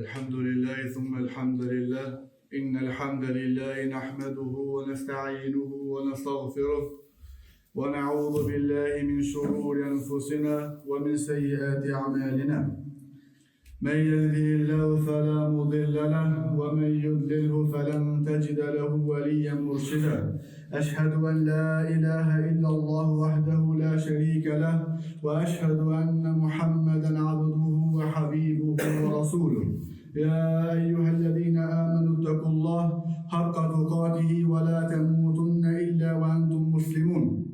الحمد لله ثم الحمد لله إن الحمد لله نحمده ونستعينه ونستغفره ونعوذ بالله من شرور أنفسنا ومن سيئات أعمالنا من يهده الله فلا مضل له ومن يضلله فلن تجد له وليا مرشدا أشهد أن لا إله إلا الله وحده لا شريك له وأشهد أن محمدا عبده وحبيبه ورسوله يا أيها الذين آمنوا اتقوا الله حق تقاته ولا تموتن إلا وأنتم مسلمون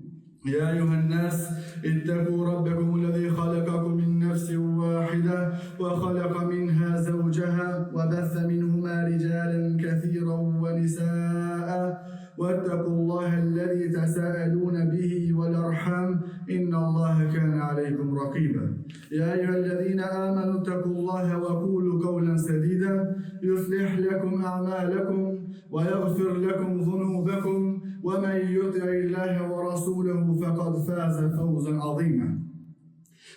يا أيها الناس اتقوا ربكم الذي خلقكم من نفس واحدة وخلق منها زوجها وبث منهما رجالا كثيرا ونساء واتقوا الله الذي تساءلون به والأرحام إن الله كان عليكم رقيبا يا أيها الذين آمنوا اتقوا الله وقولوا قولا سديدا يصلح لكم أعمالكم ويغفر لكم ذنوبكم ومن يطع الله ورسوله فقد فاز فوزا عظيما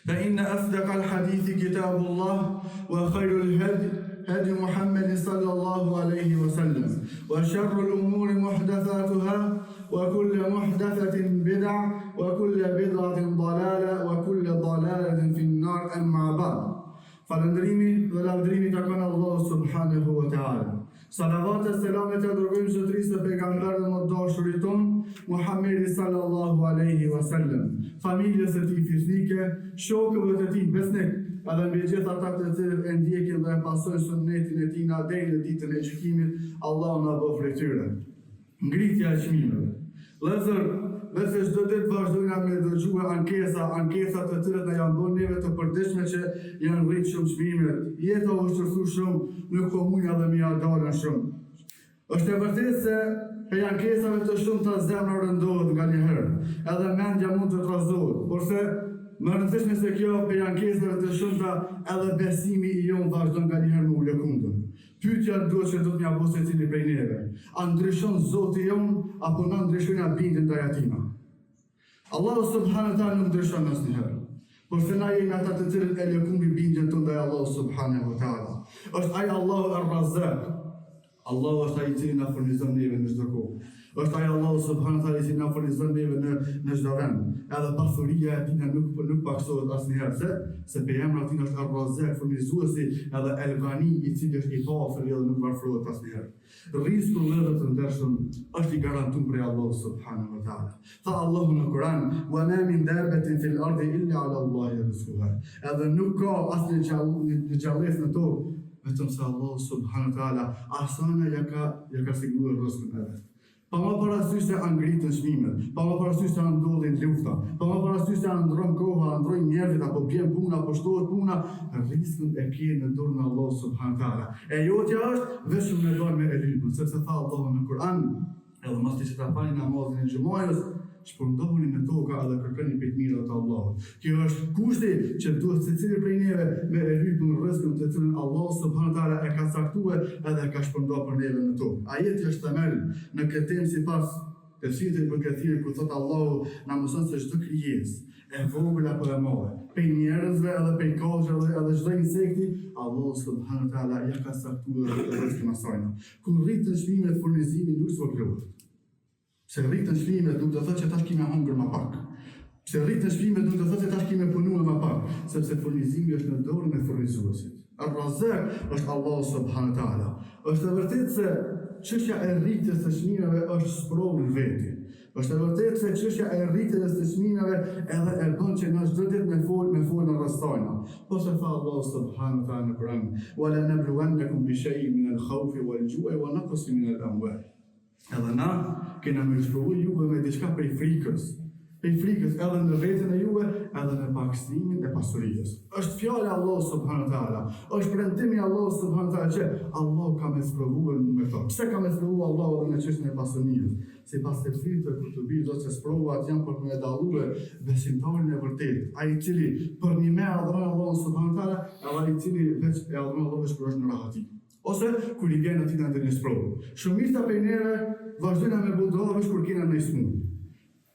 فإن أصدق الحديث كتاب الله وخير الهدي هدي محمد صلى الله عليه وسلم وشر الأمور محدثاتها وكل محدثة بدع وكل بدعة ضلالة وكل ضلالة في النار أما بعد Falënderimi dhe lavdërimi i takon Allahut subhanehu wa ta'ala. Salavat e selamet ia dërgojmë zotërisë së pejgamberit dhe më të dashurit tonë, Muhammedi sallallahu alaihi wasallam, familjes së tij fisnike, shokëve të tij besnik, edhe mbi gjithë ata të cilët e ndjekin dhe e pasojnë sunnetin e tij na deri në ditën e gjykimit, Allahu na bëftë prej tyre. Ngritja e çmimeve. Vëllezër, veçse çdo ditë vazhdojna me dëgjue ankesa, ankesa të cilat na janë bo neve të përditshme që janë rritë shumë çmimet, jeta u vështirësu shumë, nuk po mujna edhe me ia dalën shumë. Është e vërtetë se prej ankesave të shumta zemra rëndohet nganjëherë, edhe mendja mund të trazohet, porse më e rëndësishme se kjo prej ankesave të shumta edhe besimi i jonë vazhdon nganjëherë me u lëkundën. Pyetja duhet që duhet me ia bo secili prej neve, a ndryshon Zoti jonë apo na ndryshojna bindjen ndaj Atina? Allahu subhanahu wa taala nuk ndryshon asnjëherë. Porse na jemi ata të cilët e lëkundim bindjen tonë ndaj Allahu subhanahu wa taala. Është ai Allahu Ar-Razzaq. Allahu është ai i cili na furnizon neve në çdo kohë. Është ai Allahu subhanahu wa taala i cili na furnizon neve në në çdo vend. Edhe pasuria e tij nuk nuk paksohet asnjëherë se se prej emrave të tij është Ar-Razzaq, furnizuesi, edhe El-Ghani, i cili është i pasur edhe nuk varfërohet asnjëherë. Rrizku vëllezër të ndershëm është i garantuar prej Allahut subhanahu wa taala. Tha Allahu në Kur'an: "Wa ma min dabbatin fil ardi illa ala Allahi rizquha." Edhe nuk ka asnjë gjallë gjallesë në tokë vetëm se Allahu subhanahu wa taala asajna ja ka ja ka siguruar rrëzkun e vet. Pa marrë parasysh se a ngritën çmimet, pa marrë parasysh se a ndodhin lufta, pa marrë parasysh se a ndron koha, a ndrojnë njerëzit apo bjen puna apo shtohet puna, rrizkun e ke në dorën e Allahut subhanahu wa taala. E jotja është vetëm me dalë me e lypën, sepse tha Allahu në Kur'an, Edhe masi që ta falni namazin e xhumajës, shpërndahuni në toka edhe kërkoni prej të mirave të Allahut. Kjo është kushti që duhet secili prej neve me e lypun rrëzkun të cilën Allahu subhanahu wa taala e ka caktue edhe e ka shpërnda për neve në tokë. Ajeti është themel në këtë temë sipas tefsirit të Ibn Kethirit ku thotë Allahu na mëson se çdo krijesë, e vogël apo e madhe, prej njerëzve edhe prej kafshëve edhe çdo insekti, Allahu subhanahu wa taala ja ka caktue rrëzkun asajna. Kur rriten çmimet furnizimi nuk zvogëlohet. Pse rriten çmimet nuk do thotë që tash ki me hongër ma pak. Pse rriten çmimet nuk do thotë që tash ki me punue ma pak, sepse furnizimi është në dorën e furnizuesit. Ar-Razzaq është Allahu subhanahu wa taala. Është e vërtetë se çështja e rritjes së çmimeve është sprovë në veti. Është e vërtetë se çështja e rritjes së çmimeve edhe e bën që na çdo ditë me fol me fol rreth sajna. Po se tha Allahu subhanahu wa taala në Kur'an, "Wa la nabluwannakum bi shay'in min al-khawfi wal-ju'i wa naqsin min al-amwal." Edhe na kena me ju sprovu juve me diçka prej frikës, prej frikës edhe në veten e juve, edhe në paksimin e pasurisë. Është fjala e Allahut subhanahu wa taala, është premtimi i Allahut subhanahu wa taala që Allahu ka me sprovu me këto. Pse ka me sprovu Allahu edhe në çështjen e pasurisë? Sipas tefsirit të Kurtubit thotë se sprovat janë për me e dallue besimtarin e vërtetë, ai i cili përnjëmend e adhuron Allahun subhanahu wa taala, edhe ai i cili veç e adhuron Allahun veç kur është në rahati. Ose kur i vjen atij ndonjë sprovë. Shumica prej neve vazhdojna me bo dua veç kur kena ndonjë smundje.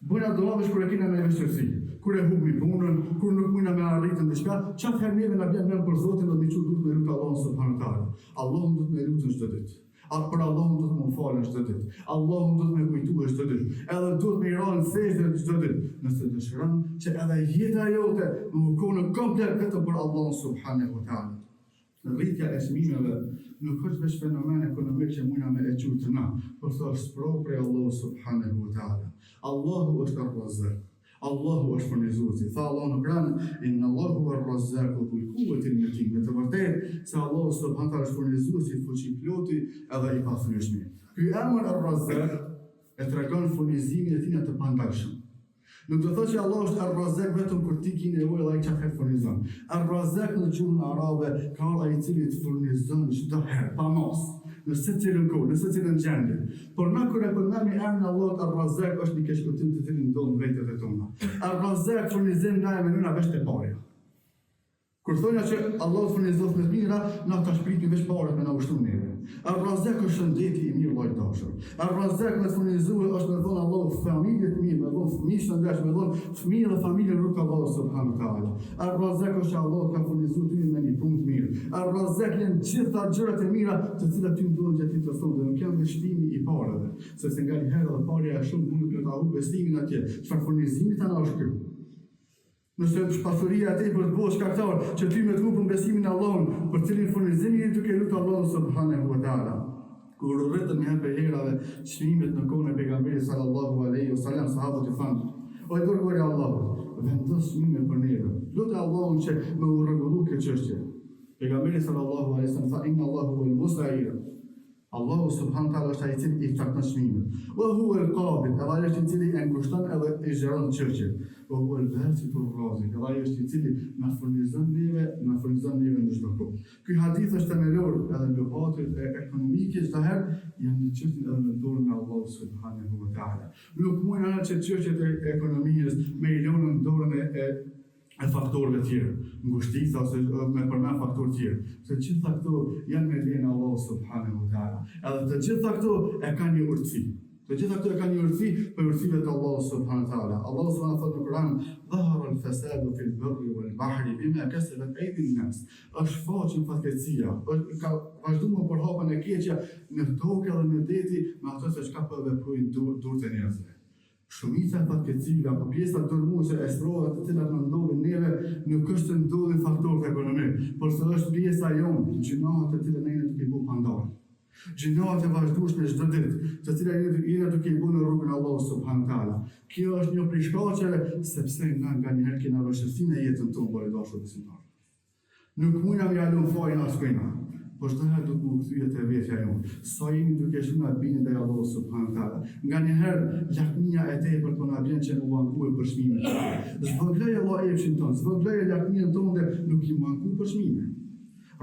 Bojna dua veç kur e kena naj vështirësi, kur e hubmi punën, kur nuk mujna me arritën diçka, qatëherë neve na bjen men për Zotin dhe me çu durt me lut Allahun subhanahu teala. Allahun duhet me lutën çdo ditë. A për Allahun duhet me u falën çdo ditë. Allahun duhet me kujtue çdo ditë. Edhe duhet me i ra në sexhde çdo ditë. Nëse dëshiron që edhe jeta jote me u konë komplet vetëm për Allahun subhanahu teala. Rritja e çmimeve nuk është veç fenomen ekonomik që mujna me e qujtë na, por se është sprovë prej Allahu subhanehu ve teala. Allahu është Er-Razzak. Allahu është furnizuesi. Tha Allahu në Kur'an, Inna Allahu huwa Er-Razzaku dhul kuwwati l-matin. Me të vërtetë se Allahu subhanehu teala është furnizuesi, fuqiploti edhe i pathyeshmi. Ky emër Er-Razzak e tregon furnizimin e tij të pandalshëm. Nuk do të thotë që Allahu është Ar-Razzaq vetëm kur ti ki nevojë dhe ai qatëherë furnizon. Ar-Razzaq në gjuhën arabe ka ardhur ai i cili të furnizon çdo herë, pa masë, në secilën kohë, në secilën gjendje. Por na kur e përmendim emrin e Allahut Ar-Razzaq është një keqkuptim të cilin ndodh në vetet e tona. Ar-Razzaq furnizim na e menojna veç te parja. Kur thojna që Allahu të furnizoftë me të mira, na tash pritmi veç paret me na ushtru neve. Er-Razzak është shëndeti i mirë vlla i dashur. Er-Razzak me të furnizue është me dhonë Allahu familje të mirë, me dhonë fëmijë shëndesh, me dhonë fëmijë dhe familje në rrugë të Allahut subhanahu wa taala. Er-Razzak është që Allahu të ka furnizu ty me një punë të mirë. Er-Razzak janë gjitha gjërat e mira të cilat ty ndodhin gjatë jetës tënde, nuk janë veç shtimi i pareve, sepse nganjëherë edhe parja e shumë mundet me ta hup besimin atje. Çfarë furnizimi tani është ky? Nëse pasuria e tepërt bëhet shkaktar që ty me të hupën besimin në Allahun, për cilin furnizim je duke lutë Allahun subhanehu ve teala. Kur u rritën një herë prej herave çmimet në kohën e Pejgamberit sallallahu alejhi ve selam, sahabët i thanë, O i dërguari i Allahut, vendos çmime për neve. Lute Allahun që me u rregullu kjo çështje. Pejgamberi sallallahu alejhi ve selam tha, Inna Allahu huwal musa'ir. Allahu subhanahu wa taala është ai i cili i cakton çmimet. Wa huwa al-qabid, edhe ai është i cili e ngushton edhe i zgjeron çështjet. Wa huwa al-basitu ar-razik, edhe ai është i cili na furnizon neve, na furnizon neve në çdo kohë. Ky hadith është themelor edhe luhatjet e ekonomike çdo herë janë në çështjen edhe në dorën e Allahut subhanahu wa taala. Nuk mujna na që çështjet e ekonomisë me i lënë në dorën e, e e faktorëve tjerë, ngushtica ose me përmend faktorë tjerë. Të gjitha këto janë me lejen e Allahut subhanahu wa taala. Edhe të gjitha këto e kanë një urtësi. Të gjitha këto e kanë një urtësi prej urtësive të Allahut subhanahu wa taala. Allahu subhanahu wa taala thotë në Kur'an: "Dhahara al-fasadu fil barri wal bahri bima kasabat aydi an-nas." Është shfaqur fatkeqësia, është ka vazhduar me u përhapën e keqja në tokë dhe në deti me ato se çka po veprojnë duart e njerëzve. Shumica e fatkeqësive apo pjesa dërrmuese e sprovave të cilat na ndodhin neve nuk është se ndodhin faktorët ekonomik, por se është pjesa jonë, gjynahet të cilat ne jena duke i bo pa ndalë. Gjynahet e vazhdueshme çdo ditë, të cilat jena duke i bo në rrugën e Allahut subhanahu wa taala. Kjo është një prej shkaqeve sepse na nganjëherë kena vështirësi në jetën tonë, vëlla i dashur besimtar. Nuk mujna me ja lon fajin askujna, por çdo herë duhet me u kthye te vetja jonë. Sa jemi duke shtu na bindje ndaj Allahut subhanahu wa taala. Nganjëherë lakmia e tepërt po na bjen që me u ankue për çmime. Zvogëloje vlla epshin tënd, zvogëloje lakminë tënde, nuk ki m'u anku për çmime.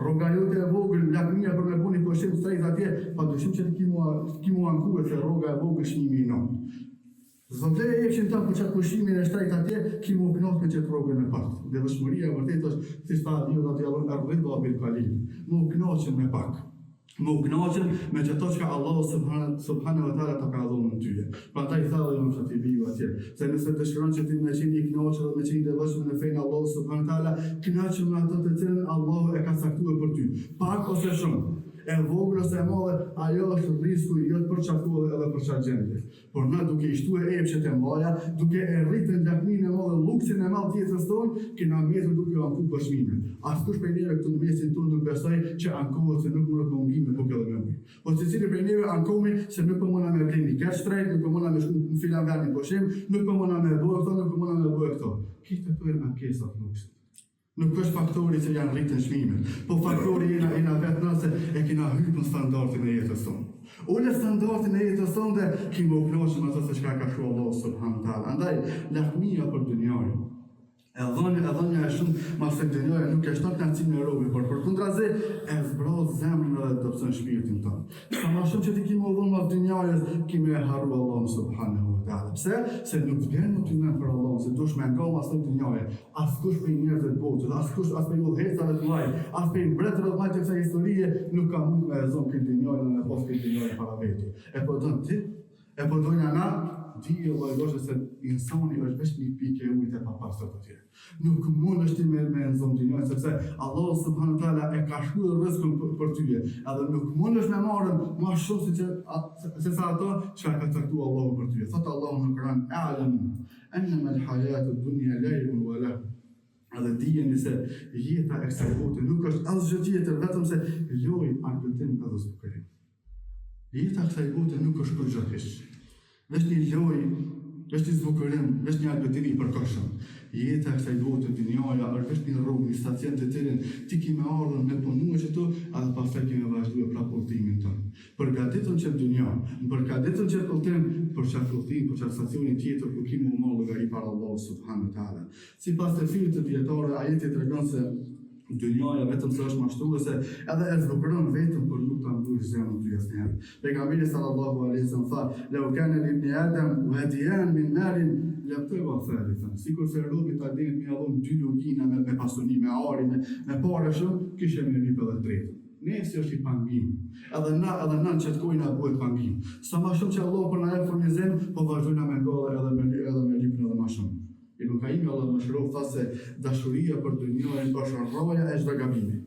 Rroga jote e vogël, lakmia për me bo një pushim shtrejt atje, pa dyshim që ti ki m'u ki m'u ankue se rroga e vogël çmimi i naltë. Zvogëloje epshin tënd për qat pushimin e shtrejtë atje, ki m'u kënaq me qet rrogën e paktë. Devotshmëria e vërtetë është, siç tha Aliu radijallahu anhu, er-ridha bil kalil, me u kënaqën me pak. Me u kënaqën me qato çka Allahu subhanahu wa taala ta ka dhënë ty. Prandaj tha edhe Imam Shatibiu atje, se nëse dëshiron që ti me qenë i kënaqur dhe me qenë i devotshëm në fenë e Allahut subhanahu wa taala, kënaqu me ato të cilën Allahu e ka caktuar për ty, pak ose shumë, e vogël ose e madhe, ajo është rrizku jot për qat kohë edhe për qat gjendje. Por na duke i shtue epshet e mdhaja, duke e rritën lakminë e madhe, lluksin e madh të jetës tonë, kena mbetur duke u anku për çmime. Askush prej neve këtu në mesin tonë nuk besoj që ankohet se nuk mundet me u ngi me bukë edhe me ujë. Po secili prej neve ankohemi se nuk po muna me ble një kerr shtrejt, nuk po muna me shku në filan vend në pushim, nuk po muna me bo këto, nuk po muna me bo këto. Këto këto janë ankesa të luksit. Nuk është faktori që janë rritën çmimet, po faktori jena jena vetë na se e kena hypën standardin e jetës tonë. Ule standardin e jetës tonë dhe ki me u knaqë me ato se çka ka shkru Allahu subhanahu wa taala. Andaj, lakmia për dynjajën, e dhënë e dhënia e shumë mas dynjaje nuk e shton kënaqësinë e robit, por përkundrazi e zbraz zemrën edhe dobëson shpirtin tonë. Sa ma shumë që ti ki me u dhënë mas dynjajës, ki me e harru Allahun subhanahu wa taala. Pse? Se nuk të vjen më ty men për Allahun, se dush me nga mas dynjaje. Askush prej njerëzve të botës, askush as prej udhëheqësave të mëdhaj, as prej mbretërve të mëdhaj të kësaj historie nuk ka mund me e zonë këtë dynjajën dhe me pas këtë dynjajën para veti. E po don ti? E po dojna na? Dije vëlla i dashur se insani është veç një pikë e ujit e papastër atje. Nuk mundesh ti me me nxon dynjanë sepse Allahu subhanahu wa taala e ka shkruar rrezikun për, për ty. Edhe nuk mundesh me marrë më shumë se që, se sa ato që ka caktuar Allahu për ty. Thotë Allahu në Kur'an, "A'lamu annama al-hayatu ad-dunya la'ibun wa lahu." Edhe dijeni se jeta e kësaj bote nuk është asgjë tjetër vetëm se lojë, argëtim edhe zbukurim. Jeta e kësaj bote nuk është kurgjë hiç. Veç një lojë, veç një zbukurim, veç një argëtim i përkohshëm. Jeta e kësaj bote, dynjaja, është veç një rrugë, një stacion të cilin ti ki me ardhur me punue qëtu, edhe pastaj ki me vazhdue prapë udhëtimin tënd. Përgatitun qët dynja, përgatitun qët udhëtim, për qat udhëtim, për qat stacionin tjetër ku ki me u marrë llogari para Allahut subhanahu wa taala. Sipas tefsirit të dijetarëve, ajeti tregon se dynjaja vetëm se është mashtruese, edhe e zbukuron veten, por nuk ta mbush zemrën ty asnjëherë. Pejgamberi sallallahu alaihi wasallam tha: "Lau kana li ibni Adam wadiyan min malin labtagha thalithan." Sikurse robit të Ademit me ia dhon dy lugina me me pasuni, me ari, me me pare shumë, kishte me lyp edhe tretën. Nefsi është i pangim. Edhe na, edhe na në qët kohë na bëhet pangim. Sa ma shumë që Allahu po na jep furnizim, po vazhdojna me ngallë edhe me edhe me lypën edhe ma shumë. Ibn Kajimi Allahu e mëshiroftë tha se dashuria për dynjanë është rrënja e çdo gabimi.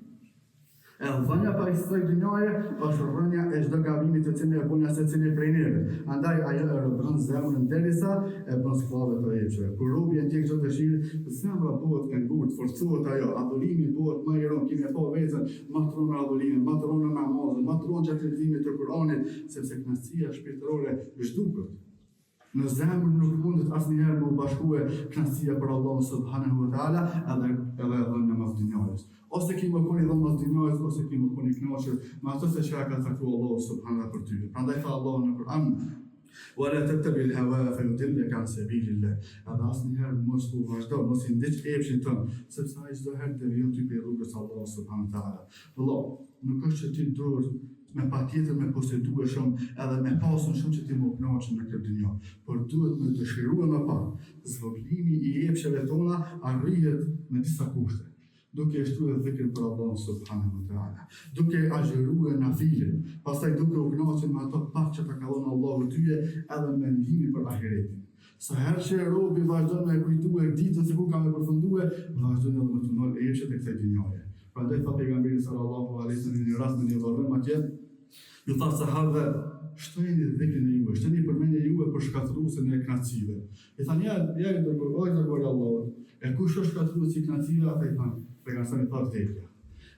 Edhe dhënia pas kësaj dynjaje është rrënja e çdo gabimi të cilin e bën secili prej neve. Andaj ajo e robëron zemrën derisa e bën skllave të epsheve. Kur robi e ndjek çdo dëshirë, zemra bëhet e ngurtë, forcohet ajo, adhurimi bëhet më i rëndë, ki me pa veten më të rëndë në adhurime, më të rëndë në namaze, më të rëndë gjatë leximit të Kuranit, sepse kënaqësia shpirtërore zhduket. Në zemër nuk mundet asnjëherë me u bashkue kënaqësia për Allahun subhanehu ve teala edhe edhe dhënia mas dynjajës. Ose ki me kon i dhënë mas dynjajës ose ki me kon i kënaqur me atë se çka ka caktuar Allahu subhanehu për ty. Prandaj tha Allahu në Kur'an Wa la tattabi al-hawa fa yudillaka an sabilillah. Edhe asnjëherë mos u vazhdo, mos i ndiq epshin tënd, sepse ai çdo herë devijon ty prej rrugës së Allahut subhanehu ve teala. Vëlla, nuk është që ti duhet me patjetër me posedue shumë edhe me pasun shumë që ti me u knaqë në këtë dynja, por duhet me dëshirue më pak. Zvoglimi i epsheve tona arrihet me disa kushte, duke e shtue dhikrin për Allahun subhanehu ve teala, duke agjërue nafile, pastaj duke u knaqë me ato pak që ta ka dhënë Allahu tyje edhe mendimi për ahiretin. Sa herë që robi vazhdon me e kujtue ditën se ku ka me përfundue, vazhdon edhe me t'u nal epshet e kësaj dynjaje. Prandaj tha pejgamberi sallallahu alaihi wasallam në një rast në një varrim atje, ju tha sahabëve, shtojeni dhikrin e juaj, shtojeni përmendjen e juaj për shkatërruesin e kënaqësive. I thanë ja, ja i dërguar, o i dërguar i Allahut, e kush është shkatërruesi i kënaqësive? Ata i thanë, pejgamberi tha vdekja.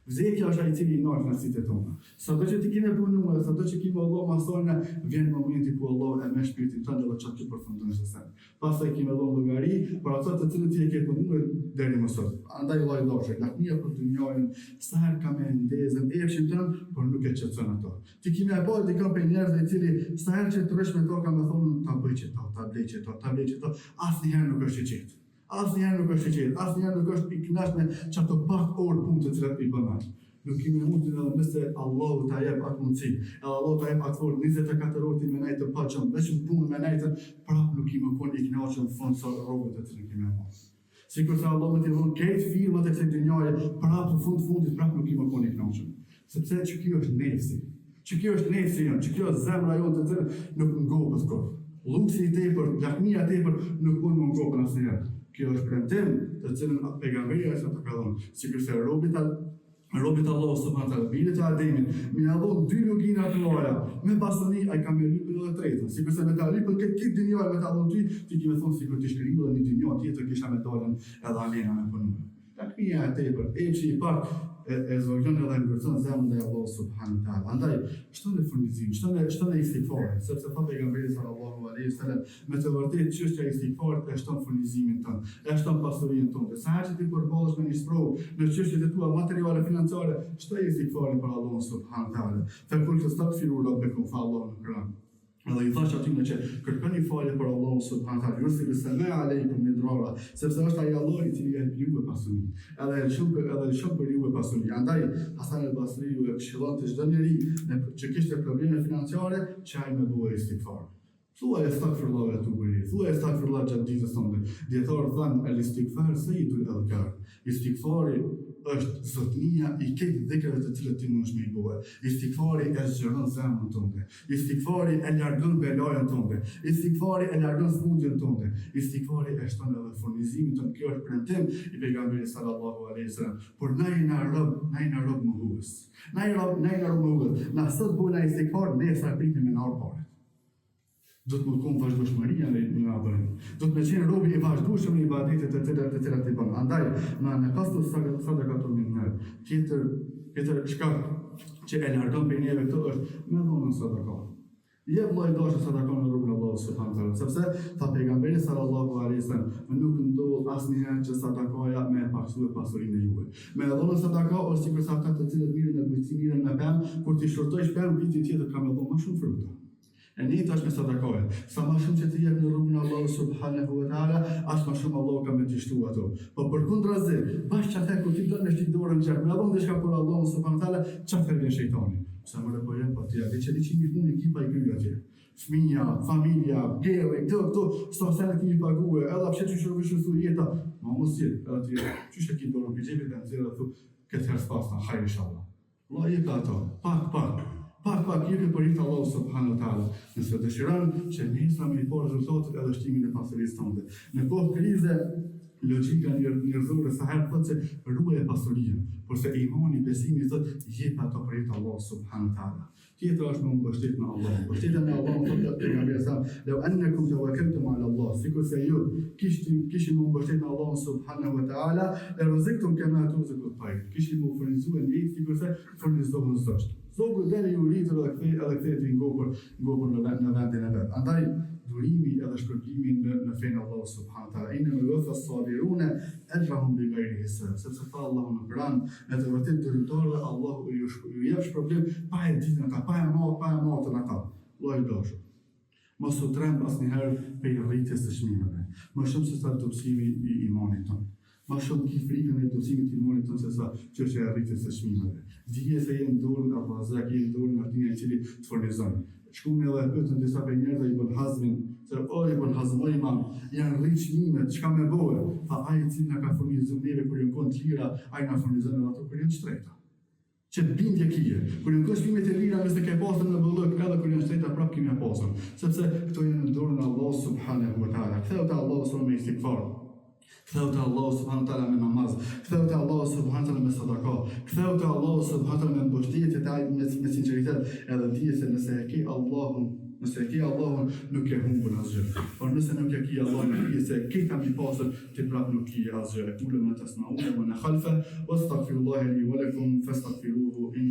Vdekja është ai i cili i nal kënaqësitë tona. Sado që ti ki me punu edhe sado që ki me u lodh mas sajna, vjen momenti ku Allahu e merr shpirtin tënd edhe qaty përfundon çdo send. Pastaj ki me dhon llogari për ato të cilën ti e ke punue deri më sot. Andaj vëlla i dashur, lakmia për dynjanë sa herë ka me ndezën epshin tënd, por nuk e qetëson ato. Ti ki me pa dikën prej njerëzve i cili sa herë që të rrish me to ka me thonë ta bëj qeto, ta blej qeto, ta blej qeto, asnjëherë nuk është i qetë. Asnjëherë nuk është i qetë, asnjëherë nuk është i kënaqur me qato pak orë punë të cilat i bën ai. Nuk ki me mujtë edhe nëse Allahu ta jep atë mundësi, edhe Allahu ta jep atë forcë 24 orë ti me nejtë të paqëm, veç në punë me nejtë, prap nuk ki me kon i kënaqur në fund sa rrogën të cilën ki me marrë. Sikurse Allahu me t'i dhënë krejt firmat e kësaj dynjaje, prap në fund fundit prap nuk ki me kon i kënaqur. Sepse që kjo është nefsi, që kjo është nefsi jonë, që kjo është zemra jonë të cilën nuk ngopet kurrë. Luksi i tepërt, lakmia e tepërt nuk mund me ngopën asnjëherë. Kjo është premtim të cilën pejgamberi alejhi selam ta ka dhënë. Sikurse robit robit Allahu subhanahu wa taala, birit të Ademit, me ia dhon dy lugina të mëdha, me pasuni ai ka me lypën edhe tretën. Sikurse me ta lypën këtë këtë dynja me ta dhon ty, ti ki me thonë sikur t'ish kriju edhe një dynja tjetër kisha me dalën edhe anena me punu. Lakmia e tepërt, epshi i pak e, e zvogëlon edhe ngurtëson zemrën ndaj Allahut subhanahu wa taala. Andaj, shtoni furnizim, shtoni shtoni istigfarin, sepse tha pejgamberi sallallahu alaihi wasallam, me të vërtetë çështja e istigfarit e shton furnizimin tënd, e shton pasurinë tënde. Sa herë që ti përballesh me një sprovë në çështjet e tua materiale financiare, shtoje istigfarin për Allahun subhanahu wa taala. Fa kultu astaghfiru rabbakum tha Allahu në Kur'an. Edhe i thash atyre që kërkoni falje për Allahun subhanahu wa taala, yursilis samaa aleikum midrara, sepse është ai Allahu i cili jep juve pasuni. Edhe e lëshon për edhe lëshon për juve pasuni. Andaj Hasan el Basriu e këshillonte çdo njeri me që kishte probleme financiare që ai me bë istigfar. Thuaj estagfirullah ve etubu ilejh. Thuaj estagfirullah gjatë ditës tënde. Dijetarët thanë el istigfar sejidul edhkar. Istigfari. është zotnia i krejt dhikreve të cilët ti mundesh me i bo. Istigfari e zgjeron zemrën tënde. Istigfari e largon belajën tënde. Istigfari e largon smundjen tënde. Istigfari e shton edhe furnizimin tënd. Kjo është premtim i pejgamberit sallallahu alaihi wasallam. Por na jena rob, na jena rob mohues. Na jena rob, na jena rob mohues. Na sot bojna istigfar, nesër e pritim me na ardh paret. Duhet me konë vazhdueshmëria në në adhurim. Duhet me qenë robi i vazhdueshëm në ibadetet të cilat të cilat i bën. Andaj, ma nekasat sadakatun min mal. Tjetër tjetër shkak që e largon prej neve këto është me dhonë sadaka. Jep vëlla i dashur sadaka në rrugën e Allahut subhanahu wa taala, sepse tha pejgamberi sallallahu alaihi wasallam, nuk ndodh asnjëherë që sadakaja me e paksue pasurinë e juaj. Me e dhonë sadaka është sikurse ata të cilët mirren me bujqësi, mirren me pemë, kur t'i shkurtojsh pemë vitin tjetër ka me dhonë më shumë fruta. E njëjta është me sadakaja. Sa ma shumë që ti jep në rrugën e Allahut subhanahu wa taala, aq ma shumë Allahu ka me t'i shtu ato. Po përkundrazi, bash qatëherë kur ti don me shti dorën në xhep, me dhon diçka për Allahun subhanahu wa taala, qatëherë vjen shejtani. Pse more po jep, po ti a di që 100.000 punë i ki pa i kry atje. Fëmija, familja, kerri, këto, këto, sa sene ki mi pague, edhe pse qysh u vështirësu jeta, ma mos jep, edhe ti, qysh e ki dorën prej xhepit e nxjerr dhe thu, këtë herë s'paska, hajr inshallah. Allah jepe ato, pak pak, pak pak jepe për hir të Allahut subhanahu wa taala. Nëse dëshiron që nesër me i pa rezultatet edhe shtimin e pasurisë tënde. Në kohë krize, logjika njerëzore sa herë thotë se ruaje pasurinë, porse imani, besimi thotë jepe ato për hir të Allahut subhanahu wa taala. Tjetra është me u mbështet në Allah. Mbështetja në Allah thotë pejgamberi sa, "Lau annakum tawakkaltum ala Allah", sikurse ju kishit kishit me u mbështet në Allahun subhanahu wa taala, la ruziktum kama turzaku at-tayr. Kishit me u furnizue njëjtë sikurse furnizohen zogjtë. Zogu del i uritur edhe kthehet edhe kthehet i ngopur, ngopur në vend në vendin e vet. Andaj durimi edhe shpërblimi në në fenë e Allahut subhanahu wa taala. Innama yuwaffa as-sabiruna ajrahum bighayri hisab. Sepse tha Allahu në Kur'an, Me të vërtetë durimtarëve Allahu ju ju jep shpërblim pa e ditën ata, pa e mat, pa e matën ata. Vëlla i dashur. Mos u tremb asnjëherë prej rritjes së çmimeve, më shumë se sa dobësimi i imanit tënd. Më shumë ki frikën e dobësimit të imanit tënd se sa çështja e rritjes së çmimeve. Dije se je në dorën e Ar-Razak, je në dorën e atij i cili të furnizon. Shkun edhe e pyetën disa prej njerëzve Ibn Hazmin, se o Ibn Hazm, o imam, janë rrit çmimet, çka me bo? Tha ai i cili na ka furnizu neve kur janë kon të lira, ai na furnizon edhe ato kur janë të shtrejta. Qet bindje kije, kur janë kon çmimet e lira nëse ke pasur në bollëk, edhe kur janë shtrejta prapë ki me pasur, sepse këto janë në dorën e Allahut subhanehu ve teala. Ktheu te Allahu subhanehu me istigfar. Ktheu te Allahu subhanahu wa taala me namaz, ktheu te Allahu subhanahu wa taala me sadaka, ktheu te Allahu subhanahu wa taala me mbështetje te ai me, me sinqeritet, edhe dije se nëse e ke Allahun, nëse e ke Allahun nuk ke humbur asgjë. Por nëse nuk e ke Allahun, dije se krejt me i pasur, ti prap nuk ke asgjë. Ekulu ma tesmaune wa ana khalfa, wastaghfirullaha li wa lakum fastaghfiruhu innahu.